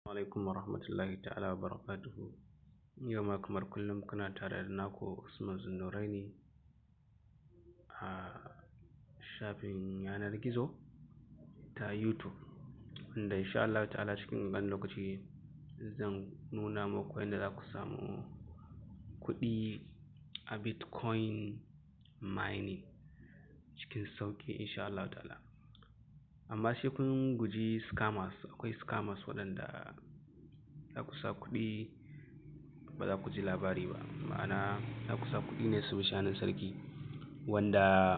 Alaikum warahmatullahi ta'ala wabarakatuhu. Yau ma kamar kullum kuna tare da naku Usman Zunnuraini a shafin yanar gizo ta YouTube, wanda insha Allah ta'ala cikin ƙanƙanin lokaci zan nuna muku yadda za ku samu kuɗi a Bitcoin mining cikin sauƙi insha Allah ta'ala. Amma sai kun guji scammers. Akwai scammers waɗanda za ku sa kuɗi ba za ku ji labari ba, ma'ana za ku sa kuɗi ne su bi shanun sarki, wanda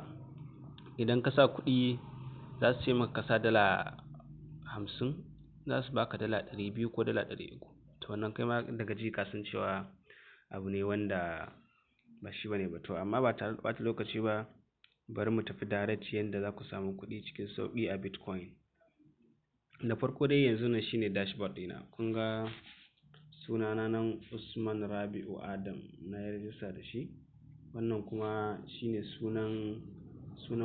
idan ka sa kuɗi za su ce maka ka sa $50, za su baka $200 ko $300. To wannan kai ma daga ji ka san cewa abu ne wanda ba shi bane ba. To amma ba tare da ɓata lokaci ba, bari mu tafi direct yanda za ku samu kuɗi cikin sauƙi a Bitcoin. Da farko dai yanzu nan shine dashboard ɗina. Kun ga sunana nan Usman Rabi'u Adam, na yi rajista da shi. Wannan kuma shine sunan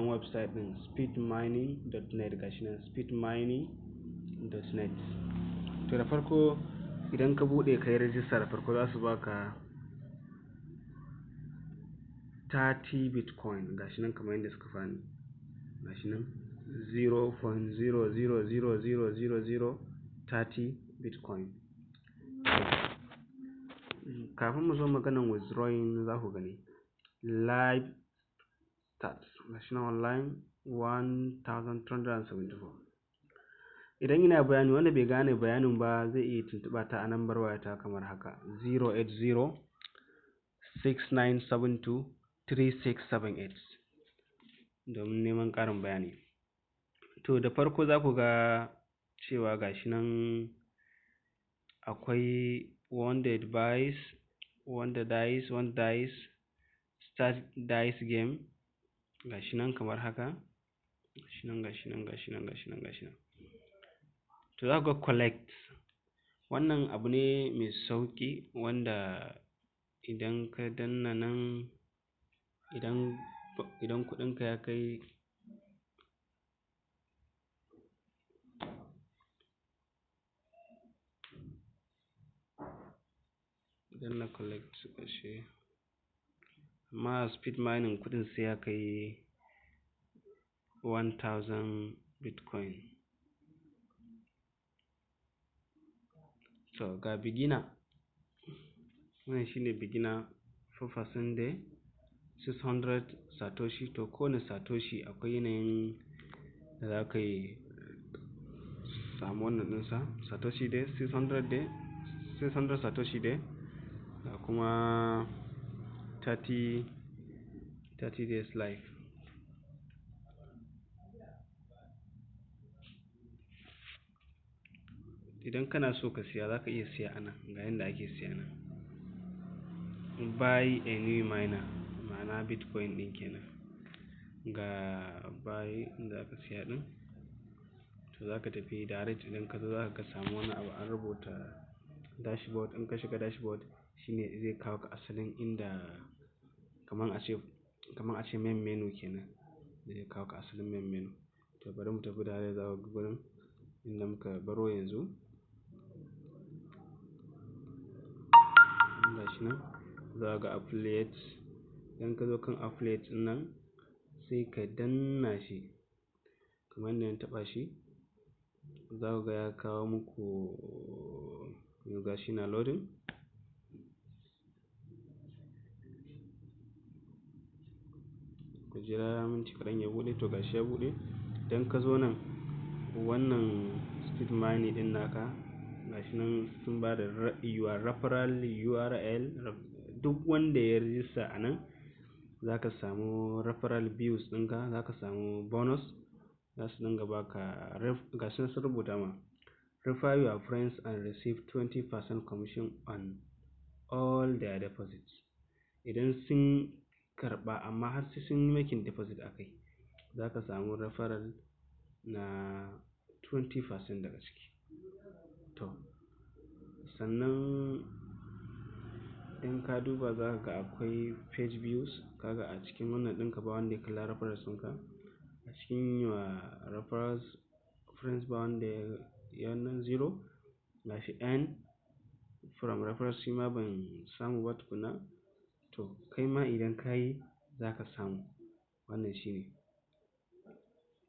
website ɗin speedmining.net, gashi nan speedmining.net. To da farko idan ka buɗe ka yi rajista, da farko za su baka 30 Bitcoin, gashi nan kamar yadda suka fani, gashi nan 0.000000030 Bitcoin. Kafin mu zo maganan withdrawing, za ku gani live stats, gashi nan online 1374. Idan ina bayani, wanda bai gane bayanin ba zai iya tuntuɓa ta a nambar wayata kamar haka: 080 6972 3678 domin neman ƙarin bayani. To da farko za ku ga cewa gashi nan akwai wanda buys, wanda dice, wanda dice, start dice game, gashi nan kamar haka, gashi nan, gashi nan, gashi nan, gashi nan, gashi nan. To za ku ga collect. Wannan abu ne mai sauƙi wanda idan ka danna nan, idan kuɗinka ya kai danna collect gashi. Amma speed mining kuɗin sai ya kai 1000 Bitcoin. To ga beginner, wannan shine beginner, 4% day, 600 satoshi. To kowane satoshi akwai yanayin da za ka yi samu wannan ɗinsa. Satoshi day 600 day, 600 satoshi day, ga kuma 30 days life. Idan kana so ka siya, za ka iya siya a nan. Ga yanda ake siya nan: buy a new miner, ma'ana Bitcoin ɗin kenan. Ga buy inda aka siya ɗin. To za ka tafi direct. Idan ka zo, za ka samu wani abu an rubuta dashboard. In ka shiga dashboard, shine zai kawo ka asalin inda kaman a ce main menu kenan, zai kawo ka asalin main menu. To bari mu tafi direct, za ku ga gurin inda muka baro yanzu. Gashi nan, za ga affiliate. Idan ka zo kan affiliate ɗin nan, sai ka danna shi kamar yadda na taɓa shi, za ku ga ya kawo muku. Gashi na loading. Ku jira minti kaɗan ya buɗe. To gashi ya buɗe. Idan ka zo nan, wannan speed mining ɗin naka, gashi nan sun ba da your referral URL. Duk wanda ya rijista a nan, za ka samu referral views ɗinka, za ka samu bonus, za su dinga baka. Gashi nan sun rubuta ma: refer your friends and receive 20% commission on all their deposits. Idan sun karɓa, amma har sai sun yi making deposit a kai, za ka samu referral na 20% daga ciki. To sannan in ka duba, za ka ga akwai page views. Kaga a cikin wannan ɗinka ba wanda ya kalla referrals ɗinka. A cikin your referrals friends ba wanda ya wannan, zero. Gashi earn from reference, shi ma ban samu ba tukuna. To, kai ma idan ka yi za ka samu. Wannan shine.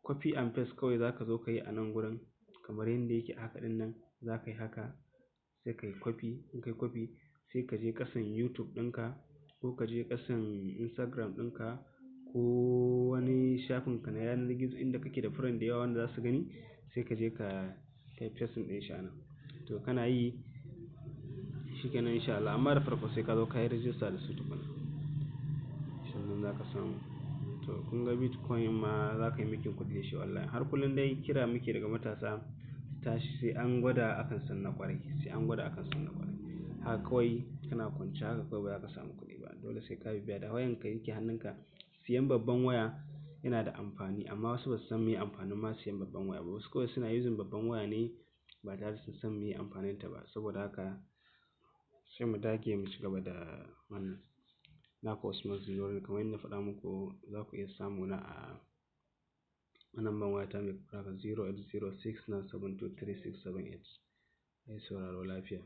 Copy and paste kawai za ka zo ka yi a nan gurin kamar yadda yake haka ɗin nan. Za ka yi haka, sai ka yi copy. In ka yi copy, sai ka je ƙasan YouTube ɗinka ko ka je ƙasan Instagram ɗinka ko wani shafin ka na yanar gizo inda kake da friend da yawa wanda za su gani, sai ka je ka kai pasting ɗin shi a nan. To, kana yi shikenan, insha Allah. Amma da farko sai ka zo ka yi register da su tukuna, sannan za ka samu. To, kun ga Bitcoin ma za ka yi making kuɗi da shi wallahi. Har kullum dai kira muke daga matasa su tashi, sai an gwada akan san na ƙwarai, sai an gwada akan san na ƙwarai. Haka kawai kana kwance haka kawai ba za ka samu kuɗi ba. Dole sai ka bibiya da wayanka yake hannunka. Siyan babban waya yana da amfani, amma wasu ba su san meye amfanin ma siyan babban waya ba. Wasu kawai suna using babban waya ne ba tare da sun san meye amfanin ta ba. Saboda haka sai mu dage mu ci gaba da wannan. Naku Usman Zunnurain. Kamar yadda na faɗa muku, za ku iya samu na a namban wayata mai kamar haka: 08069723678. Ai sauraro lafiya.